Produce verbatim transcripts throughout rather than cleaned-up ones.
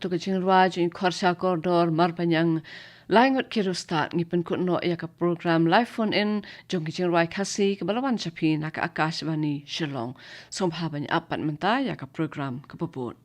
Ka jingrwai jong i Khorsa Kordor Marbaniang. Lai ngut ki riewstad, ngi pynkut noh ïa ka program live phone in jong ki jingrwai Khasi kaba la wan sha phi na ka Akashvani Shillong. Sngewbha ban ïa ap pat mynta ïa ka program kaba bud.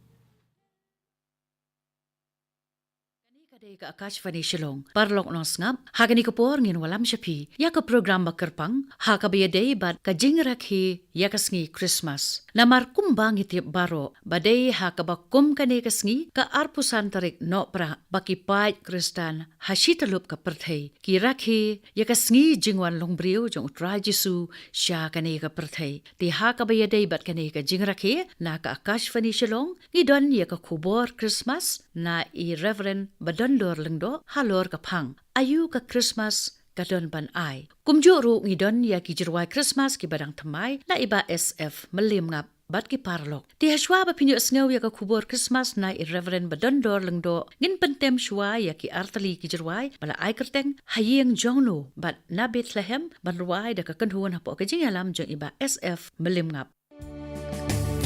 Kane ka dei ka Akashvani Shillong. Paralok nongsngap, ha kane ka por ngin wallam sha phi ïa ka program ba kyrpang ha kaba ïadei bad ka jingrakhe ïa ka sngi Christmas. Namar kumba ngi tip baroh ba dei ha kaba kum kane ka sngi, ka arphew san tarik Nohprah, ba ki paid Khristan ha shi tyllup ka pyrthei ki rakhe ïa ka sngi jingwan longbriew jong U Trai Jisu sha kane ka pyrthei. Te ha kaba ïadei bad kane ka jingrakhe, na ka Akashvani Shillong ngi don ïa ka khubor Christmas na i Reverend Badondor Lyngdoh halor ka phang Aïu ka Christmas ka don ban ai. Kumjuh ruh ngi don ïa ki jingrwai Christmas kiba dang thymmai na i Bah S F Mylliemngap bad ki paralok. Te hashwa ba phin ïohsngew ïa ka khubor Christmas na i Reverend Badondor Lyngdoh, ngin pyntem shwa ïa ki artylli ki jingrwai ba la ai kyrteng Ha Ïing Jong No bad Na Bethlehem, ban rwai da ka kynhun hapoh ka jingïalam jong i Bah S F Mylliemngap.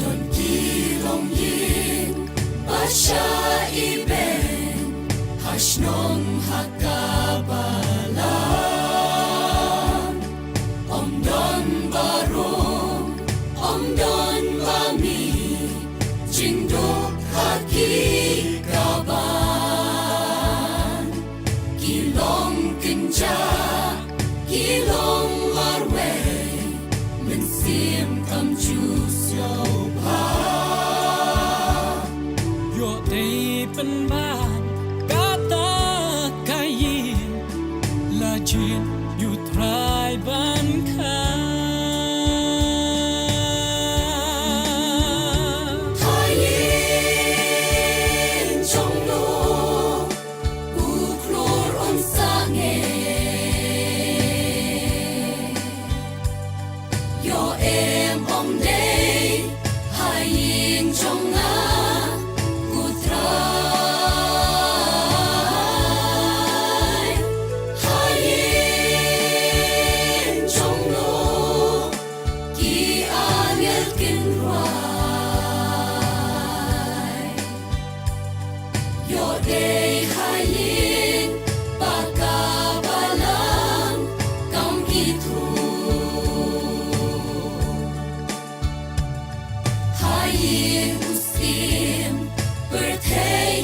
Don ki longïing ba shah ibeiñ ha shnong ha ka balang. Ym don ba rung, ym don ba mih, jingduk ha ki kaban. Ki long kynjah, ki long marwei, mynsiem kam ju sngewbha. Ïoh dei pynban kata ka ïing, la jied ïa U Trai ban kha. Ha ïing jong no, u khlur un sangeh. Ïoh em ym dei ha ïing jong nga, ko Trai. Ha ïing jong no, ki angel kin rwai. Ïoh dei ha ïing ba ka balang kam ithuh. Ha ïing u Syiem pyrthei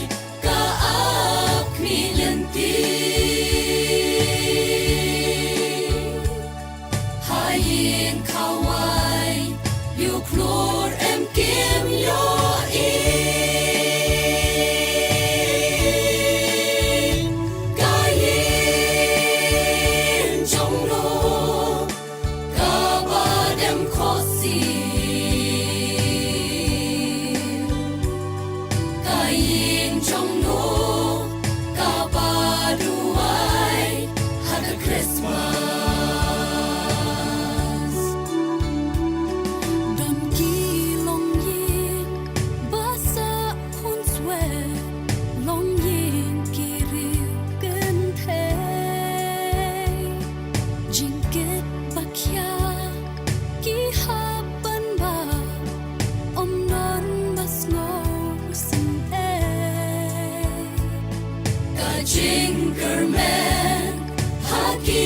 ka ap khmih lynti. Ha ïing khawai, ïa u khlur em kim ïohi. Ka ïing jong no, kaba dem khohsiew. Ka ïing jong no, kaba duwai ha ka Christmas. Don ki longïing ba sah hun swet, longïing ki riew kynthei. Jingkit ba khia ki hap ban bah, ym don ba sngewsynei. Ka jingkyrmen ha ki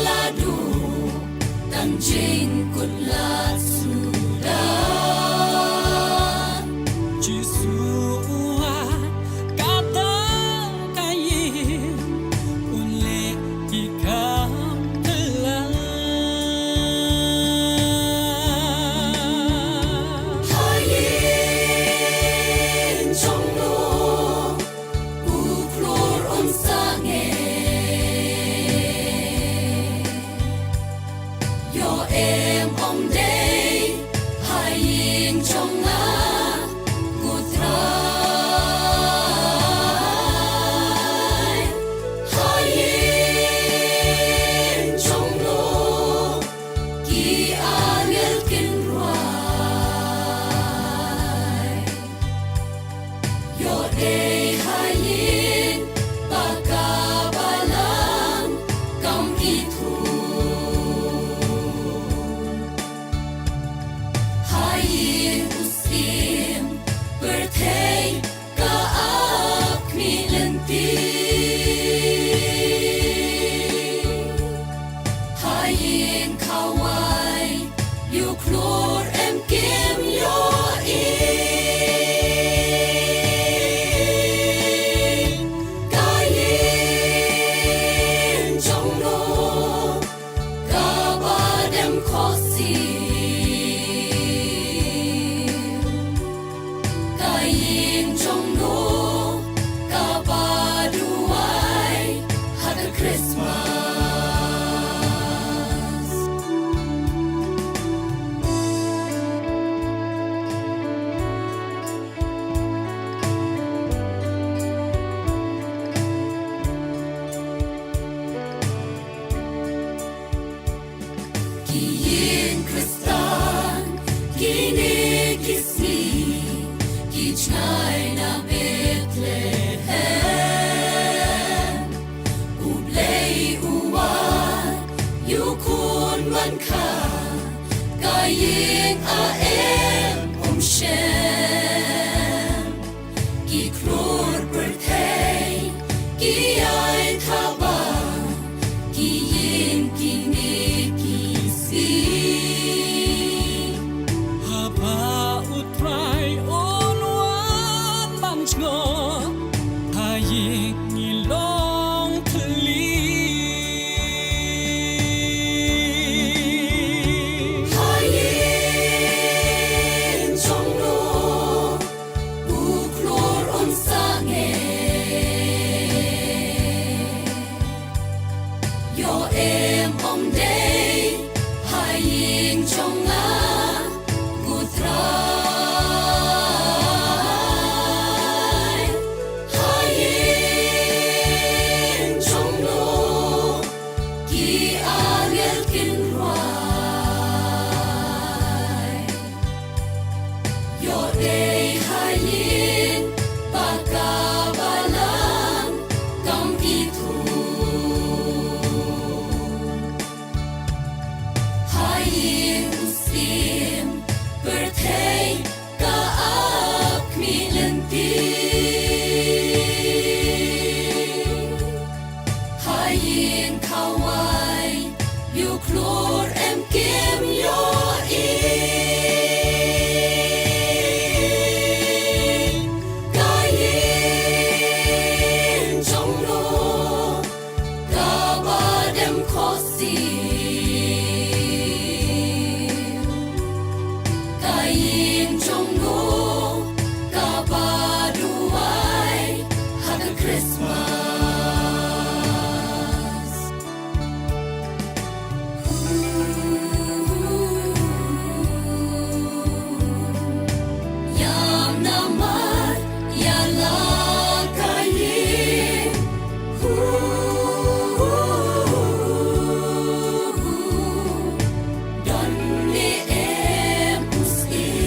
la duh, tang jingkut lad suda. Jisu u wan kata ka ïing, un leh ki kam kylla. Ha ïing jong no, u khlur un sangeh. Ïoh em ym dei ha ïing jong nga, ko Trai. Ha ïing jong no, ki angel kin rwai. Ïoh dei ha ïing ba ka balang kam ithuh. Ha ïing u Syiem pyrthei ka Klur pyrthei ki ai thaba, ki ïing kine ki sngi. Haba U Trai un wan ban jngoh, ha ïing ngi long thylli. Ha ïing jong no u klur un sangeh. Ïoh em ong dei ha ïing jong nga, U Trai. Ha ïing jong no ki angel kin rwai. Ïoh dei ha ïing ba ka balang kam ki thung. Ha ïing u syiem pyrthei ka ap khmih lynti. Ha ïing khawai ïoh klur em kim ïohi. Ka ïing jong no kaba dem khohsiew. Ka ïing jong no kaba duwai ha ka Christmas. Ïam namar ïa la ka ïing. Don ne em u syiem?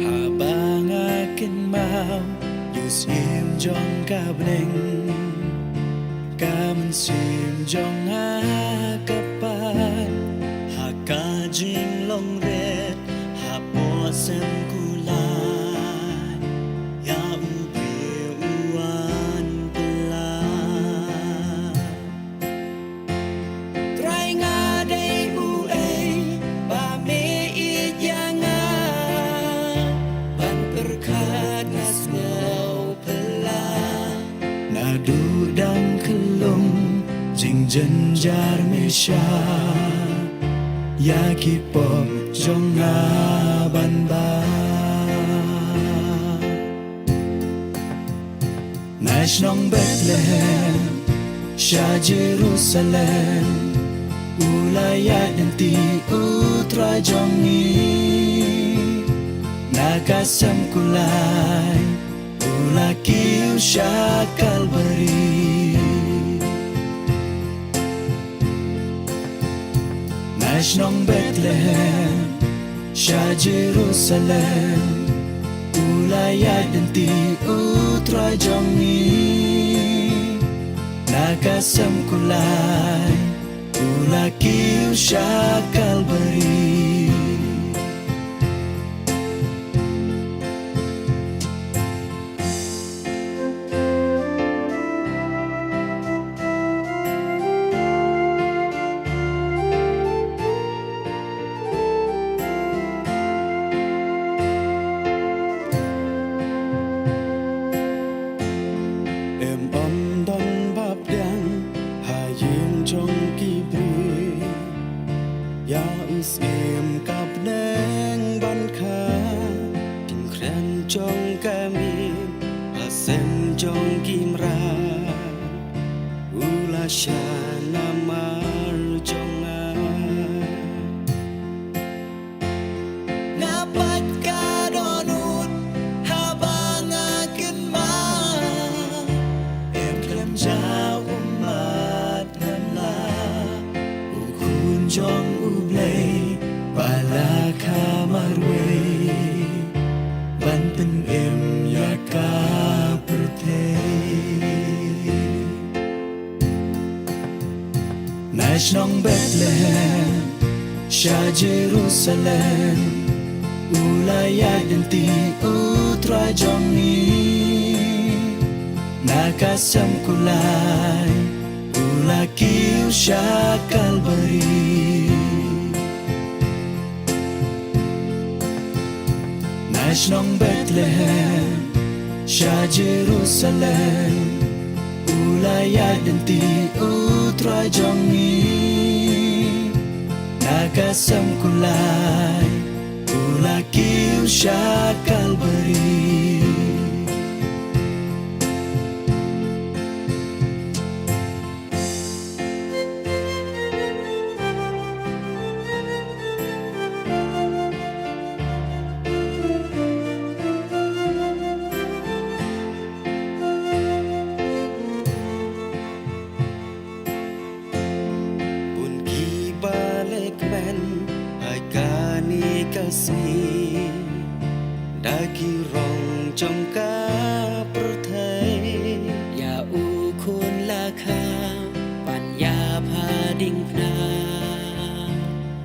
Haba nga kynmaw ïa u syiem jong ka bneng, ka mynsiem jong nga ka pan ha ka jinglong rit, hapoh sem kulai ïa u briew u wan pynlait. Trai, nga dei uei ba me ïeit ïa nga? Ban pyrkhat nga sngew phylla. Naduh dang khyllung jingjynjar me shah ïa ki pop jong nga ban bah. Na shnong Bethlehem sha Jerusalem, u la ïaid lynti U Trai jong ngi. Na ka sem kulai u la kiew sha Kalbari. Na shnong Bethlehem sha Jerusalem, u la ïaid lynti U Trai jong ngi. Na ka sem kulai u la kiew sha Kalbari. Em ong don ba pdiang ha ïing jong ki briew ïa u syiem ka bneng ban kha. Jingkren jong ka miet ha sem jong ki mrad, u la shah namar jong nga. Nga pat ka dohnud haba nga kynmaw, em khlem ja ummat ngan lah. U Khun jong U Blei Bethlehem, sha Jerusalem, u la ïaid lynti u Trai jong ngi. Na ka sem kulai, u la kiew sha Kalbari. Na shnong Bethlehem, sha Jerusalem, u la ïaid lynti u Trai jong ngi. Na ka sem kulai, u la kiew sha Kalbari. Bun ki ba leh kmen ha kane ka sngi, da ki rong jong ka pyrthei. Ïa u khun la kha, pan ïa pha diengphna,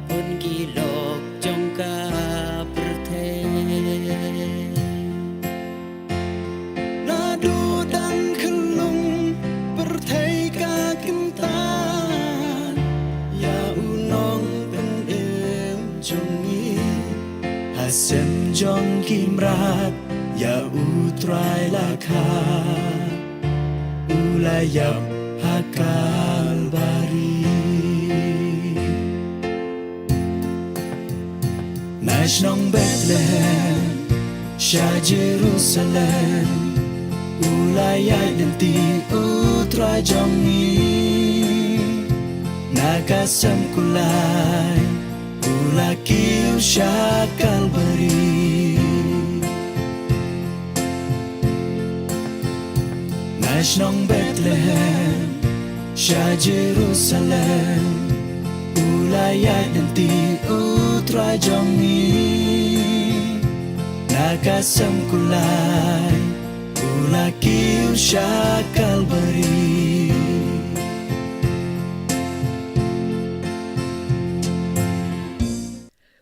bun ki lok jong ka pyrthei. Naduh dang khyllung pyrthei ka kyntait, ïa u nongpynim jong ngi. Ha sem jong ki mrad, ïa u Trai la kha, u la ïap ha Kalbari. Na shnong Bethlehem, sha Jerusalem, u la ïaid lynti u Trai jong ngi. Na ka sem kulai, u la kiew sha Kalbari. Na shnong Bethlehem, sha Jerusalem, u la ïaid lynti u Trai jong ngi. Na ka sem kulai, u la kiew sha Kalbari.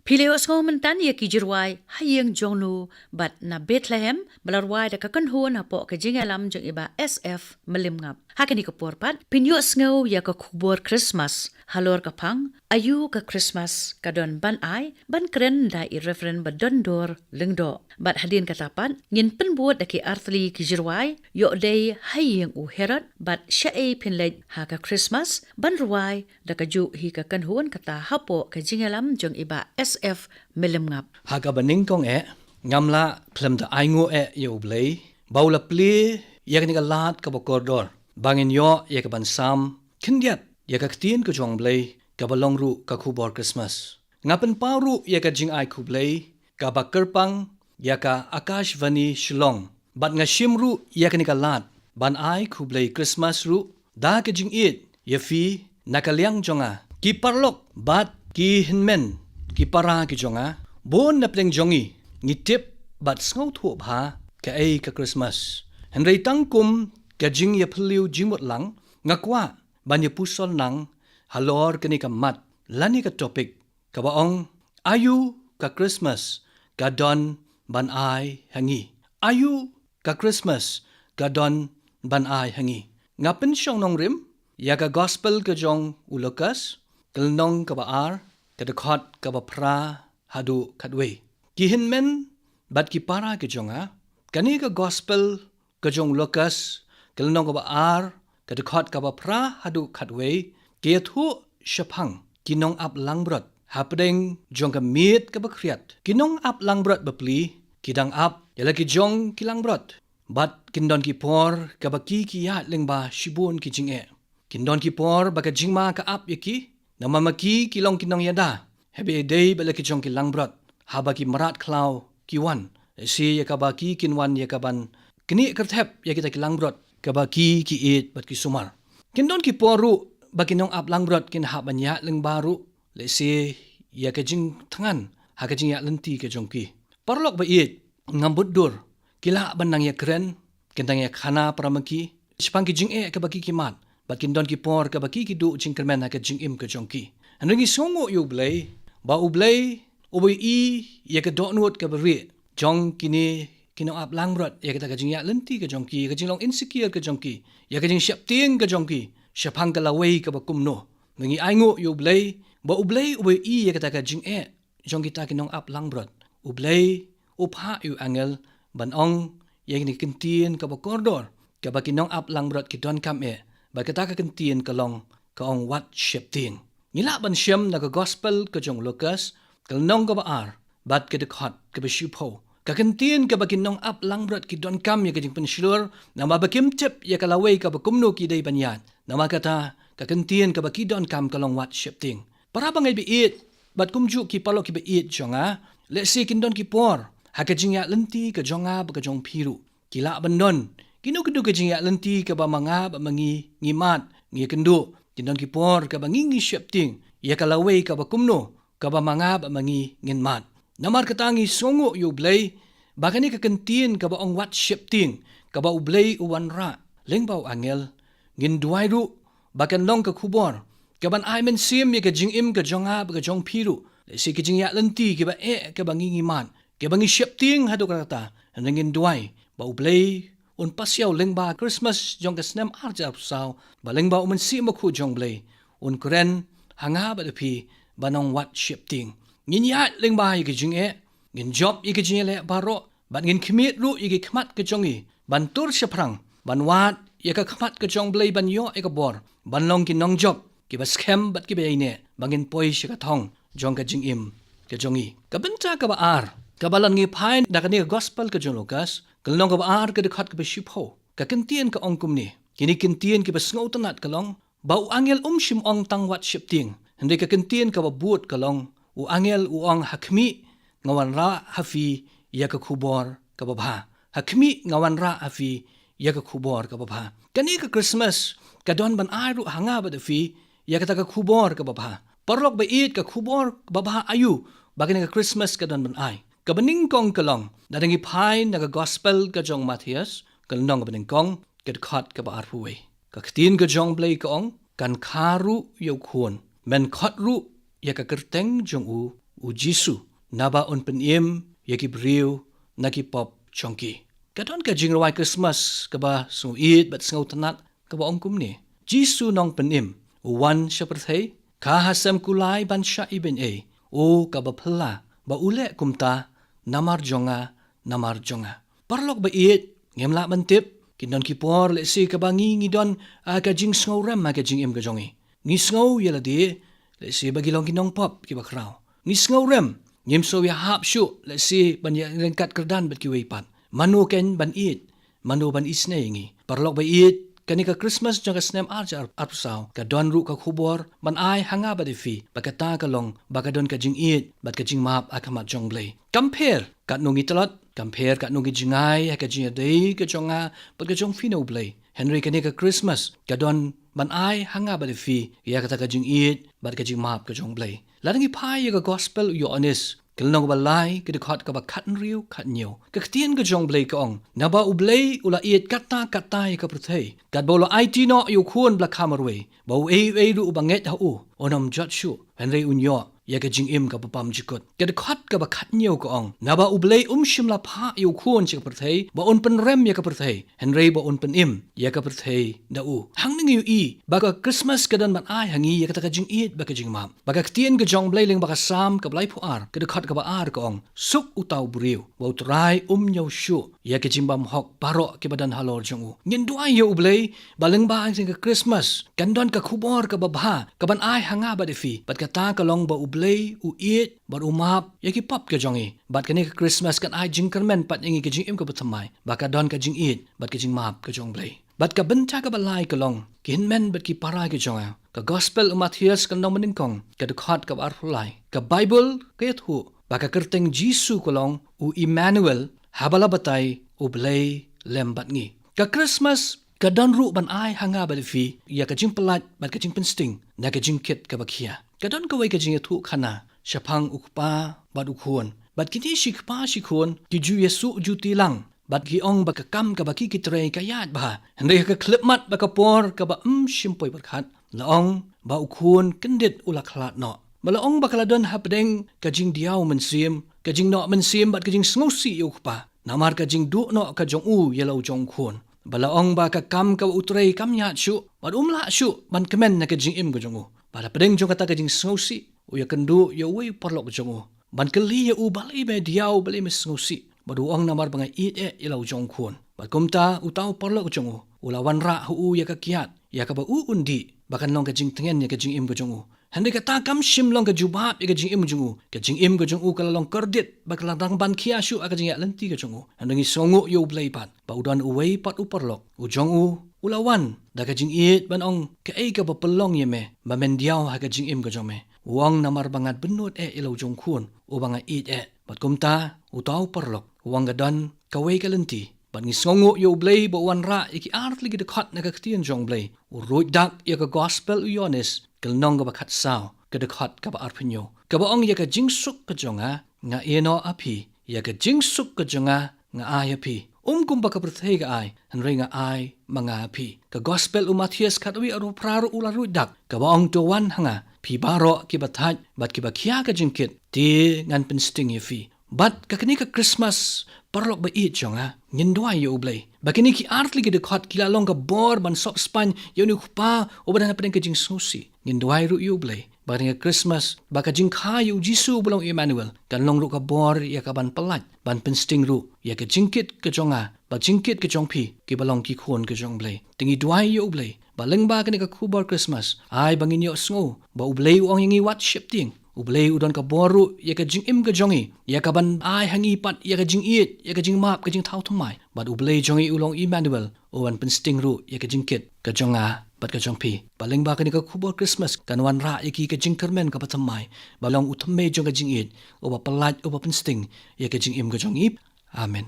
Phi la ïohsngew mynta ïa ki jingrwai Ha Ïing Jong No bad Na Bethlehem, ba la rwai da ka kynhun hapoh ka jingïalam jong i Bah S F Mylliemngap. Ha kane ka por pat, phin ïohsngew ïa ka khubor Christmas. Halor ka phang, Aïu ka Christmas ka don ban ai, ban kren da i Reverend Badondor Lyngdoh. Bad hadien kata pat, ngin pynbud da ki artylli ki jingrwai, Ïoh Dei Ha Ïing u Herod, bad Shaei Phin Leit ha ka Christmas, ban rwai da kajuh hi ka kynhun kata hapoh ka jingïalam jong i Bah S F Mylliemngap. Ha kaba nyngkong eh, ngam lah khlem da ainguh eh ïa U Blei, ba u la plie ïa kane ka lad kaba kordor, ba ngin ïoh ïa kaban sam khyndiat ïa ka ktien ka jong U Blei, kaba long ruh ka khubor Christmas. Nga pynpaw ruh ïa ka jingai khublei kaba kyrpang ïa ka Akashvani Shillong. Bad nga shim ruh ïa kane ka lad ban ai khublei Christmas ruh da ka jingïeit ïa phi na ka liang jong nga, ki paralok bad ki hynmen, ki para ki jong nga. Bun na pdeng jong ngi ngi tip bad sngewthuh bha kaei ka Christmas. Hynrei tang kum ka jingïaphylliew jingmut lang, nga kwah ban ïa puson lang halor kane ka mat lane ka topic, kaba ong, Aïu ka Christmas ka don ban ai ha ngi. Aïu ka Christmas ka don ban ai ha ngi. Nga pynshong nongrim ïa ka Gospel ka jong u Lukas, ka lynnong kaba ar, ka dkhot kaba phra haduh khatwei. Ki hynmen bad ki para ki jong nga, kane ka Gospel ka jong u Lukas, ka lynnong kaba ar, ka dkhot kaba phra haduh khatwei, ka ïathuh shaphang ki nongap langbrot hapdeng jong ka miet kaba khriat. Ki nongap langbrot bapli ki dang ap ïa la ki jong ki langbrot, bad kin don ki por kaba ki ki ïaid lyngba shibun ki jingeh. Kin don ki por ba ka jingma ka ap ïa ki, namar ma ki ki long ki nongïada, haba ïadei bad la ki jong ki langbrot, haba ki mrad khlaw ki wan, lehse ïa kaba ki kin wan ïa kaban knieh kyrthep ïa kita ki langbrot kaba ki ki ïeit bad ki sumar. Kin don ki por ruh ba ki nongap langbrot kin hap ban ïaid lyngba ruh, lehse ïa ka jingthngan ha ka jingïaid lynti ka jong ki. Paralok ba ïeit, ngam bud dur, ki lah ban nang ïakren, kin nang ïakhana para ma ki shaphang ki jingeh kaba ki ki mad, bad kin don ki por kaba ki ki duh jingkyrmen ha ka jingim ka jong ki. Hynrei ngi sngewnguh ïa U Blei, ba U Blei, uba ïohi ïa ka dohnud kaba rieh jong kine ki nongap langbrot, ïa kata ka jingïaid lynti ka jong ki, ïa ka jinglong insecure ka jong ki, ïa ka jingsheptieng ka jong ki shaphang ka lawei kaba kumno. Ngi ainguh ïa U Blei, ba U Blei uba ïohi ïa kata ka jingeh jong kita ki nongap langbrot, U Blei u phah ïa u angel ban ong ïa kane ka kyntien kaba kordor, kaba ki nongap langbrot ki donkam eh, bad kata ka kyntien ka long, ka ong, wat sheptieng. Ngi lah ban shem na ka gospel ka jong u Lukas, ka lynnong kaba ar, bad ka dkhot kaba shiphew. Ka kyntien kaba ki nongap langbrot ki donkam ïa ka jingpynshlur, namar ba kim tip ïa ka lawei kaba kumno ki dei ban ïaid. Namar kata, ka kyntien kaba ki donkam ka long wat sheptieng. Para bangeit ba ïeit, bad kumjuh ki paralok kiba ïeit jong nga, lehse kin don ki por ha ka jingïaid lynti ka jong nga bad ka jong phi ruh. Ki lah ban don kino kino ka jingïaid lynti kaba ma nga bad ma ngi ngi mad, ngi ïakynduh. Kin don ki por kaba ngi ngi sheptieng ïa ka lawei kaba kumno, kaba ma nga bad ma ngi ngin mad. Namar kata ngi sngewnguh ïa U Blei, ba kane ka kyntien kaba ong wat sheptieng, kaba U Blei u wanrah lyngba u angel, ngin duwai ruh ba kan long ka khubor kaban ai mynsiem ïa ka jingim ka jong nga bad ka jong phi ruh. Lehse ka jingïaid lynti kaba eh, kaba ngi ngi mad, kaba ngi sheptieng haduh katta, hynrei ngin duwai ba U Blei un pasiaw lyngba Christmas jong ka snem ar hajar arphew saw, ba lyngba U Mynsiem Bakhuid jong U Blei un kren ha nga bad phi ban ong wat sheptieng. Ngin ïaid lyngba ïa ka jingeh, ngin jop ïa ka jingeh baroh, bad ngin khmied ruh ïa ki khmat ka jong ngi ban tur shaphrang, ban wad ïa ka khmat ka jong U Blei, ban ïoh ïa ka bor ban long ki nongjop kiba skhem bad kiba ïaineh, ba ngin poi sha ka thong jong ka jingim ka jong ngi. Ka bynta kaba ar, kaba lah ngi phai na kane ka gospel ka jong u Lukas, ka lynnong kaba ar, ka dkhot kaba shiphew. Ka kyntien ka ong kumne. Kine ki kyntien kiba sngewtynnat ka long, ba u angel um shym ong tang wat sheptieng, hynrei ka kyntien kaba bud ka long, u angel u ong, ha khmih, nga wanrah ha phi ïa ka khubor kaba bha. Ha khmih, nga wanrah ha phi ïa ka khubor kaba bha. Kane ka Christmas ka don ban ai ruh ha nga bad phi ïa kata ka khubor kaba bha. Paralok ba ïeit, ka khubor kaba bha aïu ba kane ka Christmas ka don ban ai? Kaba nyngkong ka long, lada ngi phai na ka gospel ka jong u Mathaios, ka lynnong kaba nyngkong, ka dkhot kaba arphew wei. Ka ktien ka jong U Blei ka ong, kan kha ruh ïa u khun, men khot ruh ïa ka kyrteng jong u, u Jisu, naba un pynim ïa ki briew na ki pop jong ki. Ka don ka jingrwai Christmas kaba sngewïeit bad sngewtynnat, kaba ong kumne. Jisu Nongpynim u wan sha pyrthei, kha ha sem kulai ban shah ibeiñ ei, u kaba phylla ba u leh kumta namar jong nga, namar jong nga. Paralok ba ïeit, ngim lah ban tip, kin don ki por lehse kaba ngi ngi don, ah, ka jingsngewrem ha ka jingim ka jong ngi. Ngi sngew ïa lade lehse ba ngi long ki nongpop kiba khraw. Ngi sngewrem, ngim sngew ïahap shuh lehse ban ïaryngkat kyrdan bad kiwei pat. Mano kein ban ïeit, mano ban isynei ïa ngi? Paralok ba ïeit, kane ka Christmas jong ka snem ar hajar arphew saw ka don ruh ka khubor ban ai ha nga bad ïa phi, ba kata ka long ba ka don ka jingïeit bad ka jingmap ha khmat jong U Blei. Kam pher katno ngi tlot, kam pher katno ngi jngai ha ka jingïadei ka jong nga bad ka jong phi na U Blei, hynrei kane ka Christmas ka don ban ai ha nga bad ïa phi ïa kata ka jingïeit bad ka jingmap ka jong U Blei. Lada ngi phai ïa ka gospel u Ïoannis, ka lynnong kaba lai, ka dkhot kaba khathynriew khathynñiew, ka ktien ka jong U Blei ka ong, naba U Blei u la ïeit katta katta ïa ka pyrthei, katba u la aiti noh ïa u khun ba la kha marwei, ba uei uei ruh uba ngeit ha u un ym jot shuh, hynrei un ïoh ïa ka jingim kaba bymjukut. Ka dkhot kaba khathynñiew ka ong, naba U Blei um shym la phah ïa u khun sha ka pyrthei ba un pynrem ïa ka pyrthei, hynrei ba un pynim ïa ka pyrthei da u. Hangne ngi ïohi ba ka Christmas ka don ban ai ha ngi ïa kata ka jingïeit bad ka jingmap. Ba ka ktien ka jong U Blei lyngba ka Salm kaba laiphew ar, ka dkhot kaba ar ka ong, suk uta u briew ba U Trai um ñiew shuh ïa ka jingbymhok baroh kiba don halor jong u. Ngin duwai ïa U Blei ba lyngba ïa ka Christmas kan don ka khubor kaba bha kaban ai ha nga bad ïa phi, bad kata ka long ba U Blei u ïeit bad u map ïa ki pop ka jong ngi. Bad kane ka Christmas kan ai jingkyrmen pat ïa ngi ka jingim kaba thymmai, ba ka don ka jingïeit bad ka jingmap ka jong U Blei. Bad ka bynta kaba lai ka long, ki hynmen bad ki para ki jong nga, ka gospel u Mathaios ka lynnong banyngkong, ka dkhot kaba arphew lai, ka Baibl ka ïathuh ba ka kyrteng Jisu ka long u Immanuel, haba la batai U Blei lem bad ngi. Ka Christmas ka don ruh ban ai ha nga bad ïa phi ïa ka jingpyllait bad ka jingpynsting na ka jingkit kaba khia. Ka don kawei ka jingïathuhkhana shaphang u kpa bad u khun. Bad kine shi kpa shi khun ki ju ïasuh juti lang, bad ki ong ba ka kam kaba ki ki trei ka ïaid bha. Hynrei ha ka khyllipmat bad ka por kaba ym shym poi pyrkhat, La ong ba u khun kyndit u la khlad noh. Ba la ong ba ka la don hapdeng ka jingdiaw mynsiem, ka jingnoh mynsiem bad ka jingsngewsih ïa u kpa namar ka jingduh noh ka jong u ïa la u jong u khun. Ba la ong ba ka kam kaba u trei kam ïaid shuh bad um lah shuh ban kmen na ka jingim ka jong u. Bad hapdeng jong kata ka jingsngewsih u ïakynduh ïa uwei u paralok jong u ban kylli ïa u balei me diaw, balei me sngewsih. Bad u ong namar ba nga ïeit eh ïa la u jong u khun. Bad kumta uta u paralok jong u u la wanrah ha u ïa ka kiad ïa kaba u un dih ba kan long ka jingtngen ïa ka jingim ka jong u. Hynrei kata kam shym long ka jubab ïa ka jingim jong u. Ka jingim ka jong u ka la long kordit bad ka la dang ban khia shuh ha ka jingïaid lynti ka jong u. Hynrei ngi sngewnguh ïa U Blei pat ba u don uwei pat u paralok, u jong u u la wan da ka jingïeit ban ong, kaei kaba pynlong ïa me ba men diaw ha ka jingim ka jong me? U ong namar ba ngat bynnud eh ïa la u jong u khun uba nga ïeit eh. Bad kumta uta u paralok u ong ka don kawei ka lynti bad ngi sngewnguh ïa U Blei ba u wanrah ïa ki artylli ki dkhot na ka ktien jong U Blei. U ruid dak ïa ka gospel u Ïoannis ka lynnong kaba khatsaw ka dkhot kaba arphew hynñiew kaba ong, ïa ka jingsuk ka jong nga nga ai noh ha phi, ïa ka jingsuk ka jong nga nga ai ha phi. Um kumba ka pyrthei ka ai, hynrei nga ai ma nga ha phi. Ka gospel u Mathaios khatwei arphew phra ruh u la ruid dak kaba ong, to wan ha nga phi baroh kiba thait bad kiba khia ka jingkit, te ngan pynsting ïa phi. Bad ka kane ka Christmas, paralok ba ïeit jong nga, ngin duwai ïa U Blei ba kine ki artylli ki dkhot ki la long ka bor ban sop spaiñ ïa une u kpa uba don hapdeng ka jingsngewsih. Ngin duwai ruh ïa U Blei ba kane ka Christmas, ba ka jingkha ïa U Jisu uba long Emmanuel kan long ruh ka bor ïa ka ban pyllait, ban pynsting ruh ïa ka jingkit ka jong nga bad jingkit ka jong phi kiba long ki khun ka jong U Blei. Te ngi duwai ïa U Blei ba lyngba kane ka khubor Christmas, ai ba ngin ïohsngew ba U Blei u ong ïa ngi wat sheptieng. U Blei u don ka bor ruh ïa ka jingim ka jong ngi, ïa ka ban ai ha ngi pat ïa ka jingïeit, ïa ka jingmap, ka jingthaw thymmai. Bad U Blei jong ngi u long Emmanuel, u ban pynsting ruh ïa ka jingkit ka jong nga bad ka jong phi. Ba lyngba kane ka khubor Christmas kan wanrah ïa ki ka jingkyrmen kaba thymmai, ba long u thymmei jong ka jingïeit, uba pyllait, uba pynsting ïa ka jingim ka jong ngi. Amen.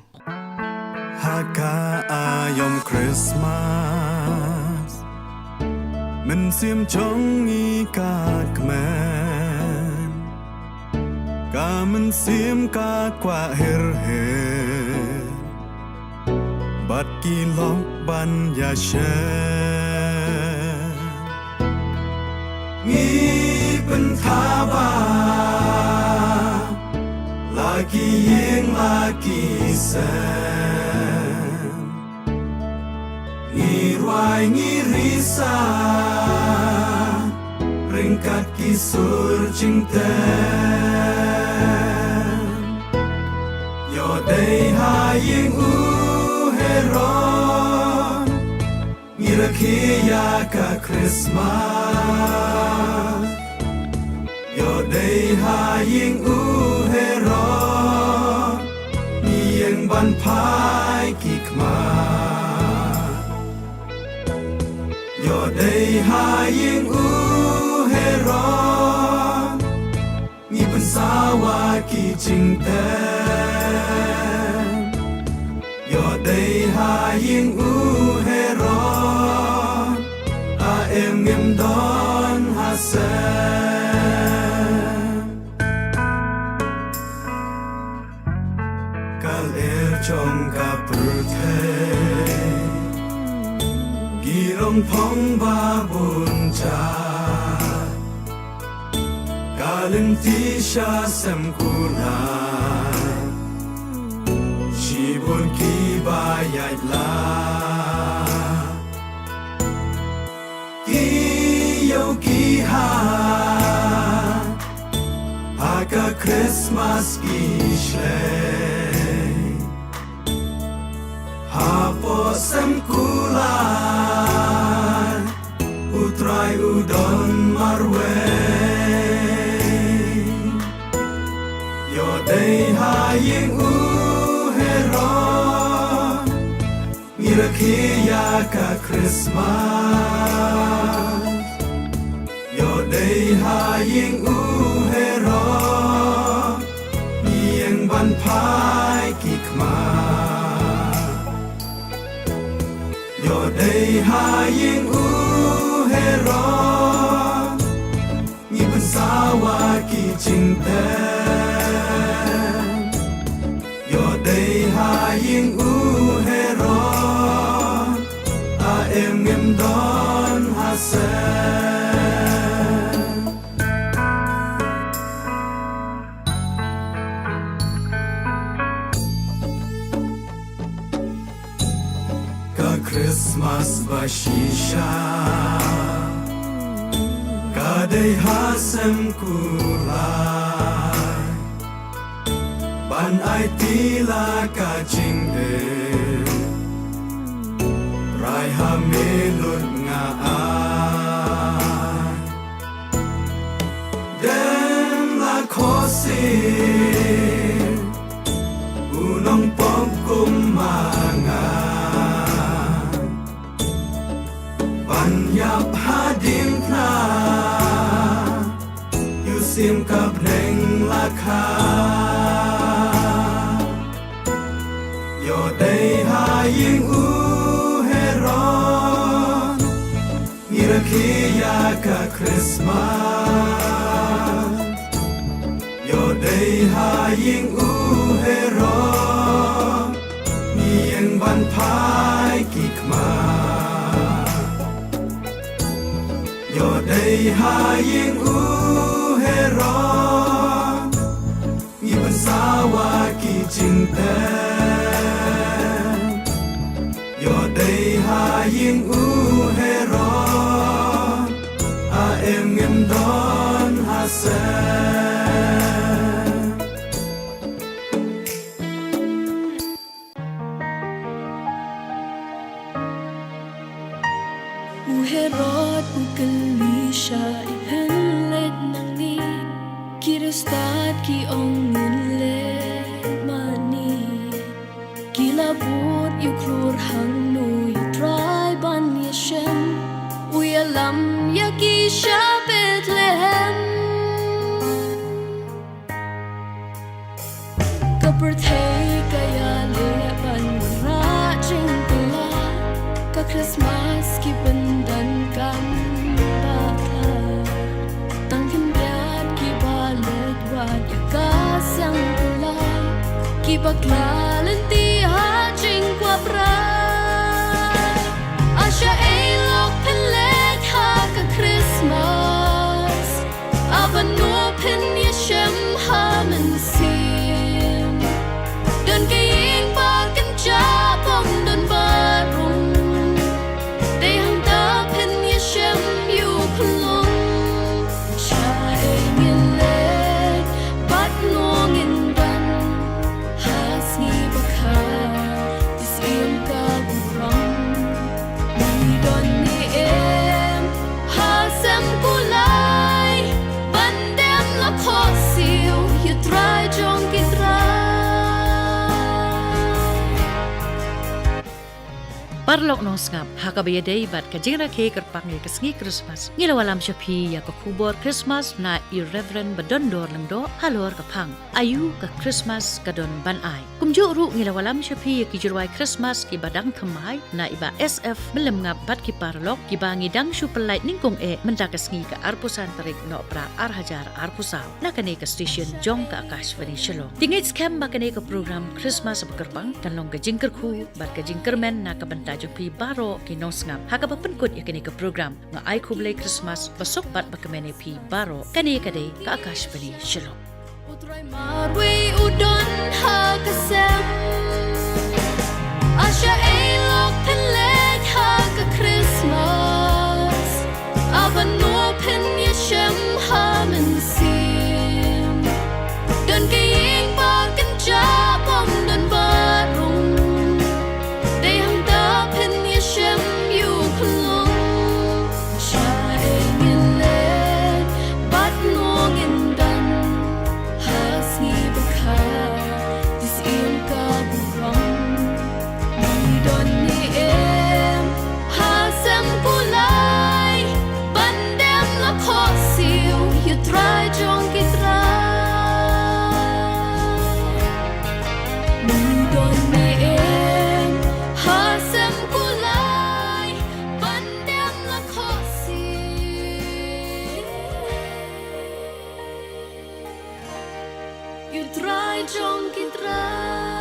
Ha ka aïom Christmas, mynsiem jong ngi ka kmen, ka mynsiem ka kwah her her, bad ki lok ban ïashem. Ngi pynthaba la ki ïing la ki sem, ngi rwai ngi risa ryngkat ki sur jingtem. Ïoh dei ha ïing u Herod ngi rakhe ïa ka Christmas. Ïoh dei ha ïing u Herod ngi ïeng ban phai ki khmat. Ïoh dei ha ïing u Herod ngi pynsawa ki jingtem. Ïoh dei ha ïing u Herod, a em ngim don ha sem. Ka lyer jong ka pyrthei, ki rong phong ba bun jait, ka lynti sha sem kulai, shibun kiba ïaid lad, ki ïew ki hat, ha ka Christmas ki shlei. Hapoh sem kulai, U Trai u don marwei. Ïoh dei ha ïing u Herod ngi rakhe ïa ka Christmas. Ïoh dei ha ïing u Herod ngi ïeng ban phai ki khmat. Ïoh dei ha ïing u Herod ngi pynsawa ki jingtem. Ïoh dei ha ïing u Herod, a em ngim don ha sem. Christmas ba shisha ka dei ha sem kulai, ban aiti la ka jingim, rai ha me lut nga ai. Dem la khohsiew u nongpop kum ma nga, ban ïap ha diengphna ïa u siem ka bneng la kha. Ïoh dei ha ïing u Herod ngi rakhe ïa ka Christmas. Ïoh dei ha ïing u Herod ngi ïeng ban phai ki khmat. Ïoh dei ha ïing u Herod ngi pynsawa ki jingtep. Ïoh dei ha ïing u Herod, a em ngim don ha sem. U Herod u kylli sha i, phin leit nangne? Ki riewstad ki ong, ngin leit mane. Ki la bud ïa u khlur hangno, ïa u Trai ban ïashem. U ïalam ïa ki sha Bethlehem. Ka pyrthei ka ïaleh ban wanrah jingpyllait, ka Christmas ki pyndonkam bakla. Tang khyndiat kiba leit wad ïa ka siang phyllait, ki bakla lynti ha jingkwah brai. Asha ei lok phin leit ha ka Christmas, a ban no phin ïashem ha mynsiem. Don ka ïing ba kynjah, bym don bathroom. Dei hangta phin ïashem ïa u khunlung. Shaei ngin leit bad no ngin don ha sngi bakha, siem ka burom. Ngi don ne em ha sem kulai, ban dem la khohsiew ïa u Trai jong ki trai. Paralok nongsngap, ha kaba ïadei bad ka jingrakhe kyrpang ïa ka sngi Christmas, ngi la wallam sha phi ïa ka khubor Christmas na i Reverend Badondor Lyngdoh halor ka phang Aïu ka Christmas ka don ban ai. Kumjuh ruh ngi la wallam sha phi ïa ki jingrwai Christmas kiba dang thymmai na i Bah S F Myllemngap bad ki paralok, kiba ngi dang shu pyllait nyngkong eh mynta ka sngi ka arphew san tarik Nohprah ar hajar arphew saw na kane ka station jong ka Akashvani Shillong. Te ngeit skhem ba kane ka program Christmas ba kyrpang kan long ka jingkyrkhu bad ka jingkyrmen na ka bynta jong phi baroh ki nongsngap. Ha kaba pynkut ïa kane ka program, nga ai khublei Christmas basuk bad bakmen ïa phi baroh. Kane ka dei ka Akashvani Shillong. U Trai marwei u don ha ka sem. Asha ei lok phin leit ha ka Christmas, a ban no phin ïashem ha mynsiem. Don ka ïing ba kynjah, bym don bathroom. Dei hangta phin ïashem ïa u khunlung. Shaei ngin leit bad no ngin don ha sngi bakha, te siem ka burom. Ngi don ne em ha sem kulai, ban dem la khohsiew ïa u Trai jong ki trai. Ngi don ne em ha sem kulai, ban dem la khohsiew ïa u Trai jong ki trai.